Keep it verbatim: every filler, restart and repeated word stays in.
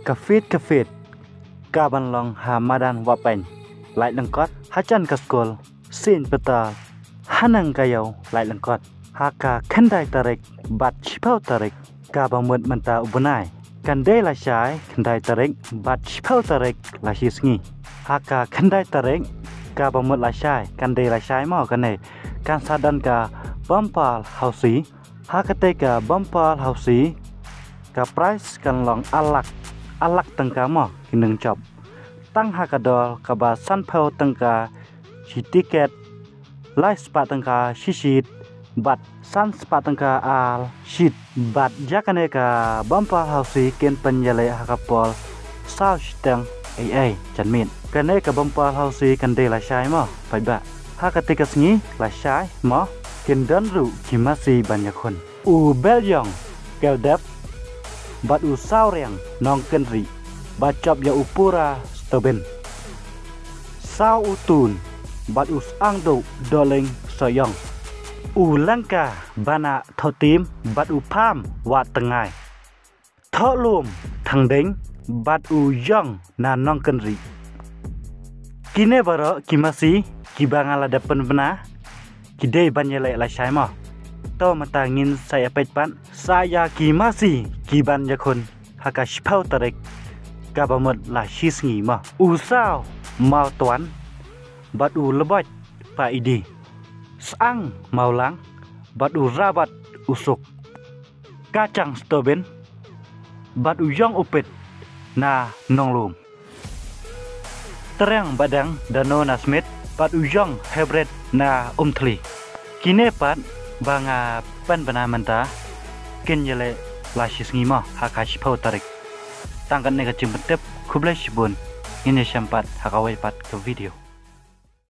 Ka fete ka fete ka ban long ha madan Wahpaiñ, laitlyngkot hajan ka skul Saint Peter, haneng ka ïew laitlyngkot. Ha ka khyndai tarik bad shiphew tarik kaba mut mynta u bnai, kan dei lashai khyndai tarik bad shiphew tarik la shi sngi. Ha ka khyndai tarik kaba mut lashai, kan dei lashai mo kane, kan sa don ka bumper housie. Ha katei ka bumper housie ka prize kan long ar lak, ar lak tyngka mo ki nongjop. Tang ha ka dor kaba sanphew tyngka shi tiket, lai spah tyngka shi seat bad san spah tyngka ar seat. Bad ïa kane ka bumper housie kin pynïaleh ha ka por saw shiteng eiei janmiet. Kane ka bumper housie kan dei lashai mo paidbah. Ha katei ka sngi lashai mo kin don ruh ki masi ban ïakhun. U Beliong Keldep bad u Sawriang Nongkynrih ba jop ïa u Pura Stobin. Saw u Tun bad u Sangduh Dohling Sohiong. U Langka Banah Thohtim bad u Pham Wah Tngai. Thohlum Thangding bad u Ïong na Nongkynrih. Kine baroh ki masi kiba nga la dep pynbna ki dei ban ïaleh lashai mo. To mynta ngin sa ïa peit pat sa ïa ki masi ki ban ïakhun ha ka shiphew tarik kaba mut la shi sngi mo. U Saw Mawtwan bad u Leboit Paidi. Sang Mawlang bad u Rabat u Suk. Kachang Stobin bad u Ïong u Pit na Nonglum. Treng Badang Dano na Smit bad u Ïong Hebret na Umthli. Kine pat ba nga pynbna mynta kin ïaleh la shi sngi mo ha ka shiphew tarik. Tang katne ka jingpyntip, khublei shibun, ngin ïashem pat ha kawei pat ka video.